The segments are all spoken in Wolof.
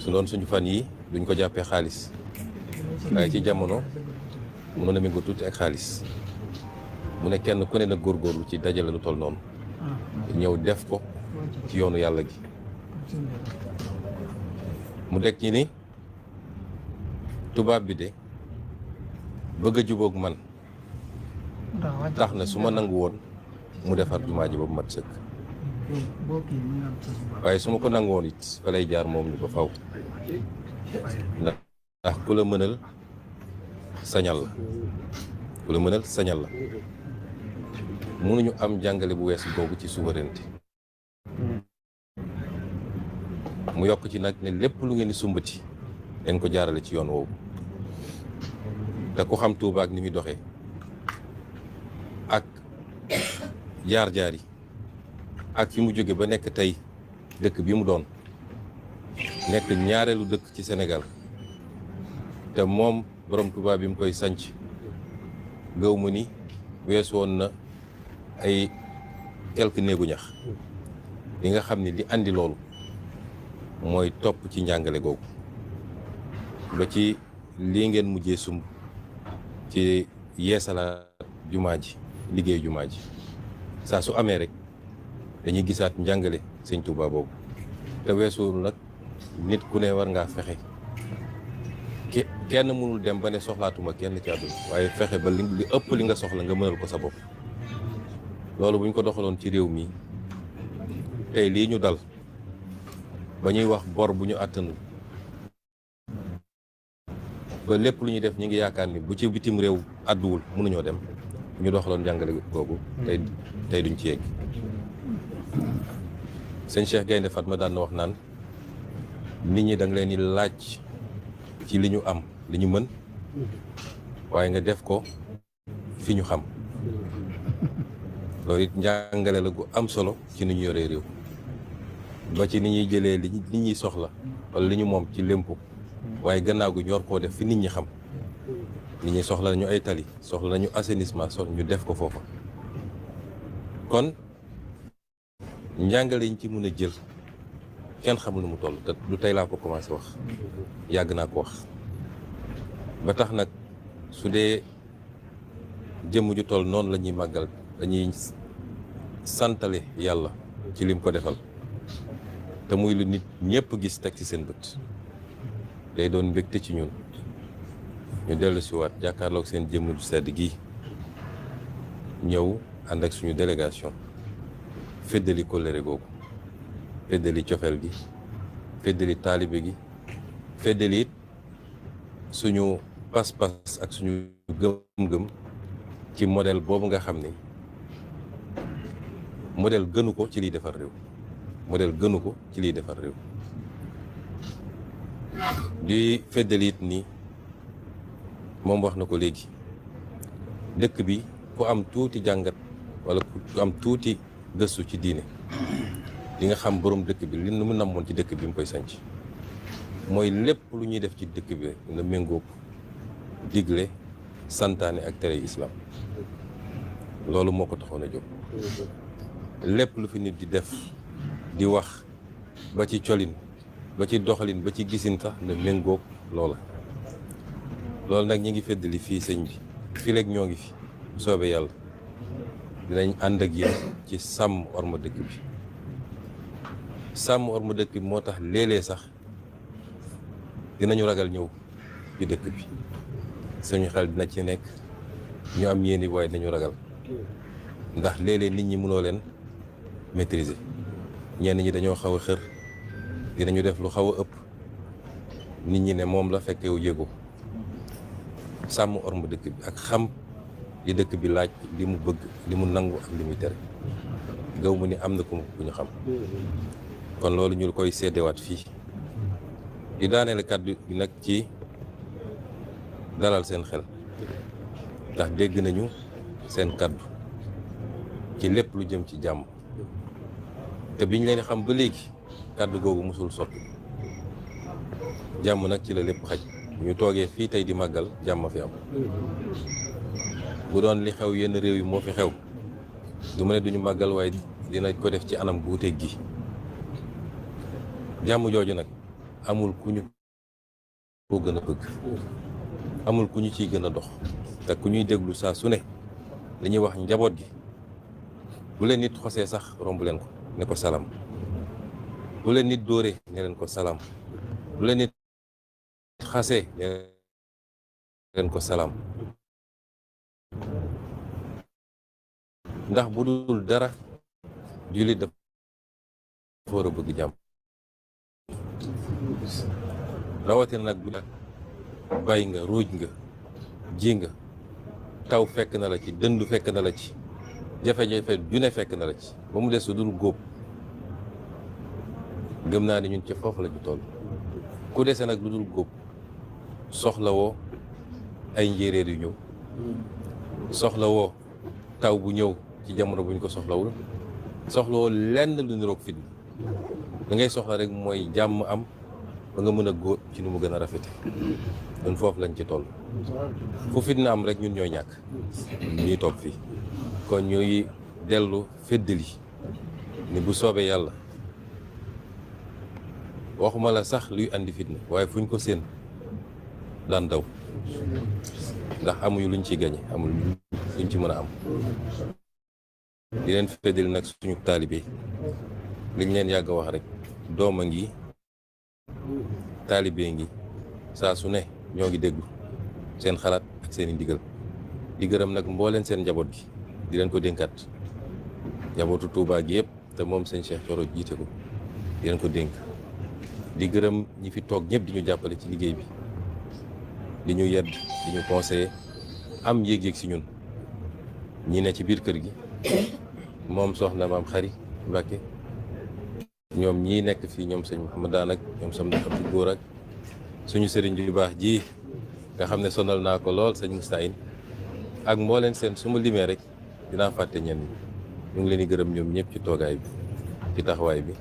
su doon suñu fan yi duñ ko jàppee xaalis waaye ci jamono mënoon na méngoo tuuti ak xaalis mu ne kenn ku ne na góorgóorlu ci dajale lu toll noonu ñëw def ko ci yoonu yàlla gi mu dekk ñi ni tubaab bi de bëgg a jubóog man tax na su ma nangu woon mu defar jumaa ji ba mu mat sëkk waaye su ma ko nangu woon it fa lay jaar moom ni ko faw ndax ku la mënal sañal la ku la mënal sañal la mënuñu am jàngale bu wees boobu ci souveraineté mu yokk ci nag ne lépp lu ngeen di sumbati leen ko jaarale ci yoon woowu te ku xam Tuuba ak ni muy doxee ak jaar-jaar yi ak fi mu jóge ba nekk tey dëkk bi mu doon nekk ñaareelu dëkk ci Sénégal te moom borom Tuuba bi mu koy sanc gëw mu ni weesu woon na ay quelques néegu ñax li nga xam ni li andi loolu mooy topp ci njàngale googu ba ci lii ngeen mujjee sumb ci yeesalaat jumaa ji liggéey jumaa ji saa su amee rek dañuy gisaat njàngale sëñ Tuuba boobu te weesuwul nag nit ku ne war ngaa fexe kenn mënul dem ba ne soxlaatuma kenn ci àdduna waaye fexe ba li ëpp li nga soxla nga mënal ko sa bopp loolu bu ñu ko doxaloon ci réew mi tey lii ñu dal ba ñuy wax bor bu ñu àttanul ba lépp lu ñuy def ñu ngi yaakaar ni bu ci bitim réew àdduwul mënuñoo dem ñu doxaloon jàngale googu tey duñ ci yegg sëñ Cheikh Gaynde Fatma daan na wax naan nit ñi da nga leen di laaj ci li ñu am li ñu mën waaye nga def ko fi ñu xam loolu it njàngale la gu am solo ci ni ñu yoree réew ba ci ni ñuy jëlee li nit ñi soxla wala li ñu moom ci lémpu waaye gannaaw gi ñor koo def fi nit ñi xam nit ñi soxla nañu ay tali soxla nañu assainissement soxla ñu def ko foofa kon njàngale yi ñu ci mën a jël kenn xamul nu mu toll te du tey laa ko commencé wax yàgg naa ko wax ba tax nag su dee jëmm ju toll noonu la ñuy màggal dañuy santale yàlla ci lim ko defal te muy lu nit ñëpp gis teg ci seen bët day doon mbégte ci ñun ñu dellu si waat jàkkaarloog seen jëmm ju sedd gi ñëw ànd ak suñu délégation feddali kóllëre googu feddali cofeel gi feddali taalibe gi feddali it suñu pas-pas ak suñu gëm-gëm ci modèle boobu nga xam ni modèle gënu ko ci liy defar réew modèle gënu ko ci liy defar réew di feddali it ni moom wax na ko léegi dëkk bi ku am tuuti jàngat wala ku am tuuti gëstu ci diine di nga xam borom dëkk bi li mu namoon ci dëkk bi mu koy sanc mooy lépp lu ñuy def ci dëkk bi nga méngóog digle santaane ak tere islam loolu moo ko taxoon a jóg lépp lu fi nit di def di wax ba ci colin ba ci doxalin ba ci gisin sax nga méngóog loola loolu nag ñi ngi feddali fii sëñ bi fii léegi ñoo ngi fi soobee yàlla dinañ ànd ak yéen ci sàmm orma dëkk bi sàmm orma dëkk bi moo tax léeg-léeg sax dinañu ragal ñëw ci dëkk bi suñu xel dina ci nekk ñu am yéeni waaye dinañu ragal ndax léeg-léeg nit ñi mënoo leen maîtriser ñenn ñi dañoo xaw a xër dinañu def lu xaw a ëpp nit ñi ne moom la fekk yow yëgu sàmm orma dëkk bi ak xam li dëkk bi laaj li mu bëgg li mu nangu ak li muy tere gaw mu ni am na ku ñu xam kon loolu ñu koy seddewaat fii di daaneel kàddu bi nag ci dalal seen xel ndax dégg nañu seen kàddu ci lépp lu jëm ci jàmm te biñ leen xam ba léegi kàddu googu mosul sotti jàmm nag ci la lépp xaj ñu toogee fii tey di màggal jàmm fi am bu doon li xew yenn réew yi moo fi xew du ma ne duñu màggal waaye dina ko def ci anam bu wuteeg gi jàmm jooju nag amul ku ñu ko gën a bëgg, amul ku ñu ciy gën a dox, te ku ñuy déglu saa su ne dañuy wax njaboot gi bu leen nit xosee sax romb leen ko ne ko salaam, bu leen nit dóoree ne leen ko salaam, bu leen nit xasee ne leen ko salaam, ndax bu dul dara jullit dafa war a bëgg jàmm. rawatina nag bu bay nga ruuj nga ji nga taw fekk na la ci, dëndu fekk na la ci, jafe-jafe ju ne fekk na la ci, ba mu des su dul góob. gëm naa ne ñun ci foofu la ñu toll. ku dese nag lu dul góob soxlawoo ay njéeréer yu ñëw, soxlawoo taw bu ñëw ci jamono bu ñu ko soxlawul, soxlawoo lenn lu niroog fitna. da ngay soxla rek mooy jàmm am ba nga mën a góob ci nu mu gën a rafete. ñun foofu lañ ci toll. fu fitna am rek ñun ñooy ñàkk ñuy toog fii. kon ñuy dellu feddali ni bu soobee yàlla waxuma la sax luy andi fitna, waaye fuñ ko séen daan daw, ndax amuñu luñ ci gañe, amul luñ ci mën a am. di leen feddali nag suñu taalibe liñ leen yàgg a wax rek, doom a ngi taalibe ngi saa su ne ñoo ngi déglu seen xalaat ak seen i ndigal. di gërëm nag mbooleen seen njaboot gi, di leen ko dénkaat, njabootu Touba gi yëpp te moom sëñ Cheikh Thioro jiite ko, di leen ko dénk. di gërëm ñi fi toog ñëpp di ñu jàppale ci liggéey bi, di ñu yedd, di ñu conseiller, am yéeg-yéeg si ñun. ñi ne ci biir kër gi moom soxna maam Xari Mbàkke, ñoom ñii nekk fii, ñoom sëñ Mouhamadaan ak ñoom sam Abdou Góor ak suñu sëriñ yu baax ji nga xam ne sonal naa ko lool, sëñ Moustahine, ak mbooleen seen su ma limee rek dinaa fàtte ñenn ñi. ñu ngi leen di gërëm ñoom ñëpp ci toogaay bi, ci taxawaay bi,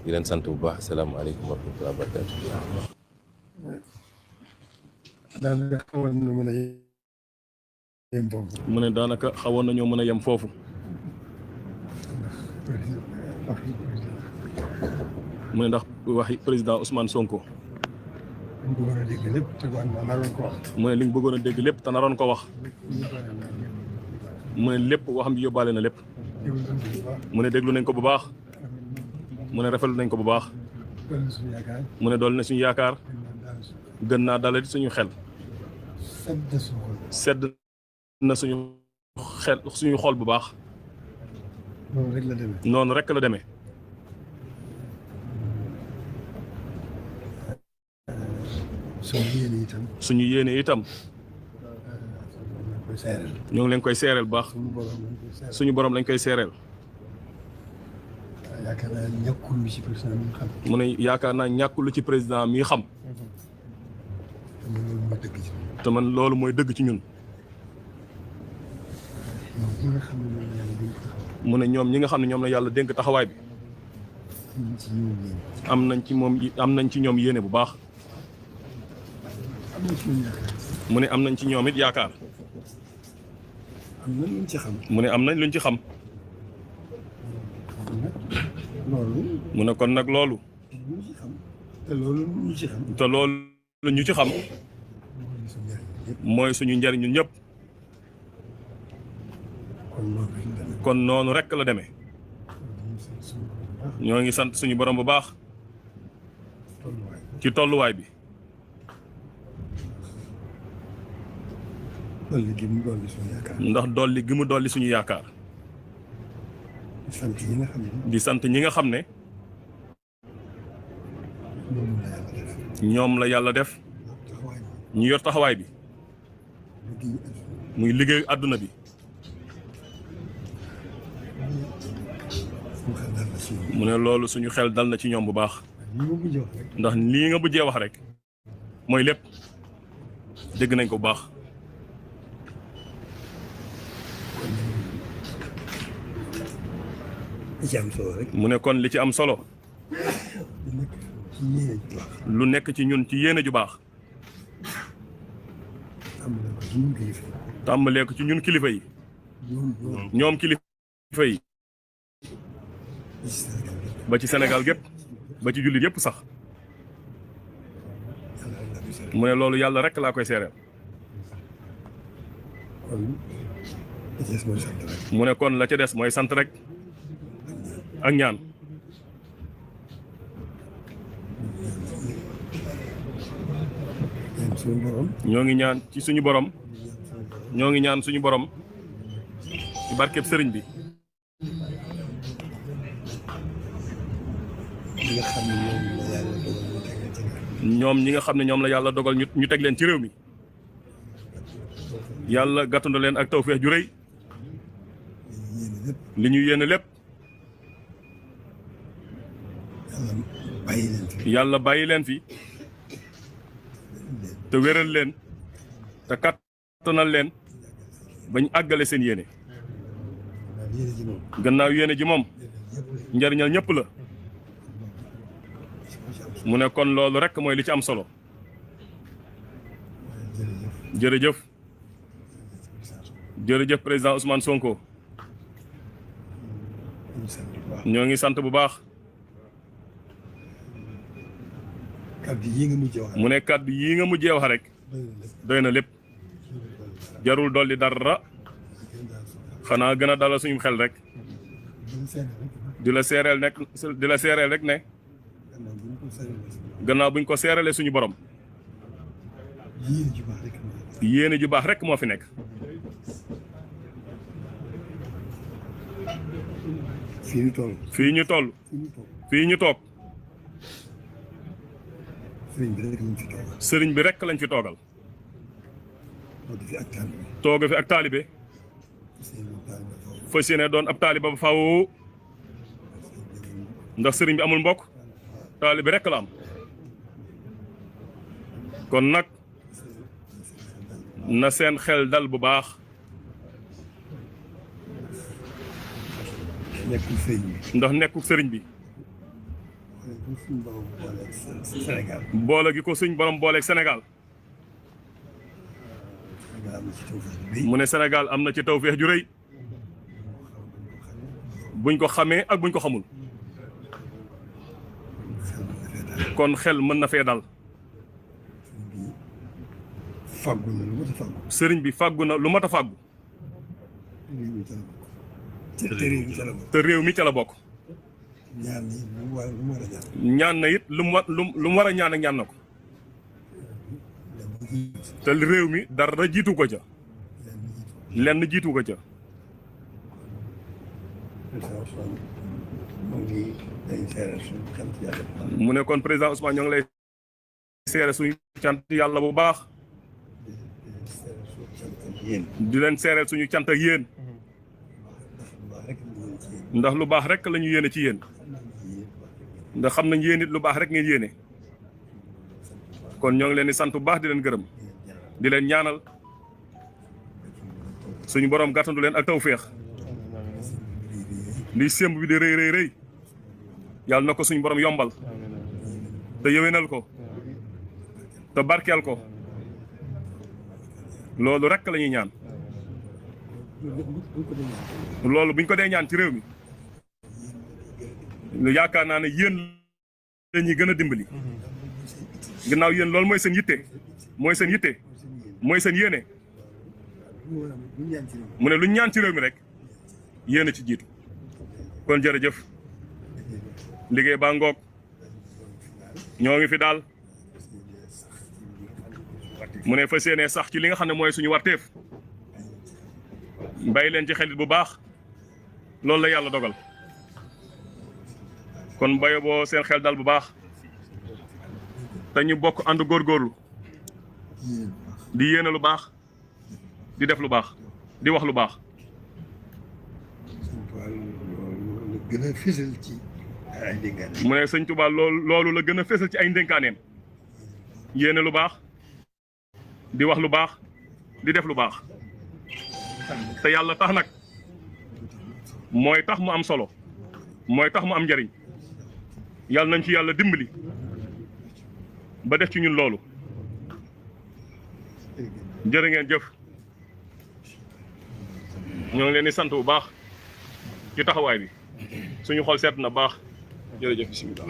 di leen sant bu baax. asalaamaaleykum wa rahmatulah wa barakaatu. daanaka xawoon na mën a yem foofu. mu ne daanaka xawoon nañoo mën a yem foofu. mu ne ndax waxi président Ousmane Sonko. li mu bëggoon a dégg lépp te naroon ko wax. mu ne li mu bëggoon a dégg lépp te naroon ko wax. mu ne lépp waxam ji yóbbaale na lépp. mu ne déglu nañ ko bu baax. mu ne rafetlu nañ ko bu baax. mu ne dool na suñu yaakaar. gën naa dalal suñu xel. sedd na suñu xel suñu xol bu baax. noonu rek la demee. noonu rek la demee. suñu yéene itam. ñoo ngi leen koy seereel bu baax. suñu borom lañ koy seereel. yaakaar naa ñàkkul lu ci président mi xam. mu ne yaakaar naa ñàkkul lu ci président mi xam. te man loolu mooy dëgg ci ñun. mu ne ñoom ñi nga xam ne ñoom la yàlla dénk taxawaay bi. am nañ ci ñoom yéene bu baax. mu ne am nañ ci ñoom it yaakaar. am na luñ ci xam. mu ne am nañ luñ ci xam. mu ne kon nag loolu. te loolu ñu ci xam. te loolu ñu ci xam. mooy suñu njariñ ñun ñëpp. kon noonu rek la demee. ñoo ngi sant suñu borom bu baax. ci tolluwaay bi. ndax dolli gi mu dolli suñu yaakaar. di sant ñi nga xam ne. ñoom la yàlla def. ñu yor taxawaay bi. muy liggéey àdduna bi. mu ne loolu suñu xel dal na ci ñoom bu baax. ndax lii nga mujjee wax rek. mooy lépp. dégg nañ ko bu baax. mu ne kon li ci am solo. lu nekk ci ñun ci yéene ju baax. tàmbalee ko ci ñun kilifa yi. ñoom kilifa yi. ba ci Sénégal gépp ba ci jullit yépp sax. mu ne loolu yàlla rek laa koy seereel. mu ne kon la ca des mooy sant rek ak ñaan. ñoo ngi ñaan ci suñu borom. ñoo ngi ñaan suñu borom ci barkeb sëriñ bi. ñoom ñi nga xam ne ñoom la yàlla dogal ñu teg leen ci réew mi. yàlla gàttandu leen ak tawfeex ju rëy. li ñu yéene lépp. yàlla bàyyi leen fi. te wéral leen. te kattanal leen. bañ àggale seen yéene. gannaaw yéene ji moom. njariñal ñëpp la. mu ne kon loolu rek mooy li ci am solo. jërëjëf. jërëjëf président Ousmane Sonko. ñoo ngi sant bu baax. kàddu yii nga mujjee wax. mu ne kàddu yii nga mujjee wax rek. doy na lépp. jarul dolli dara. xanaa gën a dalal suñu xel rek. di la seereel rek ne. gannaaw buñ ko seeralee suñu borom. yéene ju baax rek moo fi nekk. fii ñu toll. fii ñu toog. sëriñ bi rek lañ fi toogal. tooga fi ak taalibe. fas yéene doon ab taaliba ba faaw. ndax sëriñ bi amul mbokk. taalibe rek la am. kon nag na seen xel dal bu baax. ndax nekkul sëriñ bi. boole gi ko suñ borom booleeg Sénégal. mu ne Sénégal am na ci tawfeex ju rëy. buñ ko xamee ak buñ ko xamul. kon xel mën na fee dal. sëriñ bi fàggu na lu mat a fàggu. te réew mi ca la bokk. ñaan na it lu mu war a ñaan ak ñaan na ko. te réew mi dara jiitu ko ca. lenn jiitu ko ca. mu ne kon président Ousmane ñoo ngi lay seere suñu cant yàlla bu baax. di leen seereel suñu cant ak yéen. ndax lu baax rek la ñu yéene ci yéen. ndax xam nañ yéen it lu baax rek ngeen yéene. kon ñoo ngi leen di sant bu baax di leen gërëm. di leen ñaanal. suñu borom gàttandu leen ak tawféex. liy sémb bi di rëy rëy rëy. yàlla na ko suñu borom yombal. te yéwénal ko. te barkeel ko. loolu rek la ñuy ñaan. loolu buñ ko dee ñaan ci réew mi. yaakaar naa ne yéen la ñuy gën a dimbali. ginnaaw yéen loolu mooy seen yitte. mooy seen yitte. mooy seen yéene. mu ne lu ñaan ci réew mi rek yéen a ci jiitu. kon jërëjëf. liggéey baa ngoog. ñoo ngi fi daal. mu ne fas yéene sax ci li nga xam ne mooy suñu warteef. bàyyi leen ci xelit bu baax. loolu la yàlla dogal. kon bayo boo seen xel dal bu baax. te ñu bokk ànd góorgóorlu. di yéene lu baax. di def lu baax. di wax lu baax. gën a fésal ci ay ndénkaaneem. mu ne sëñ Tuubaa loolu la gën a fésal ci ay ndénkaaneem. yéene lu baax. di wax lu baax. di def lu baax. te yàlla tax nag. mooy tax mu am solo. mooy tax mu am njariñ. yàlla nañ ci yàlla dimbali. ba def ci ñun loolu. jërë ngeen jëf. ñoo ngi leen di sant bu baax. ci taxawaay bi. suñu xol seet na baax. jërëjëf bismillah.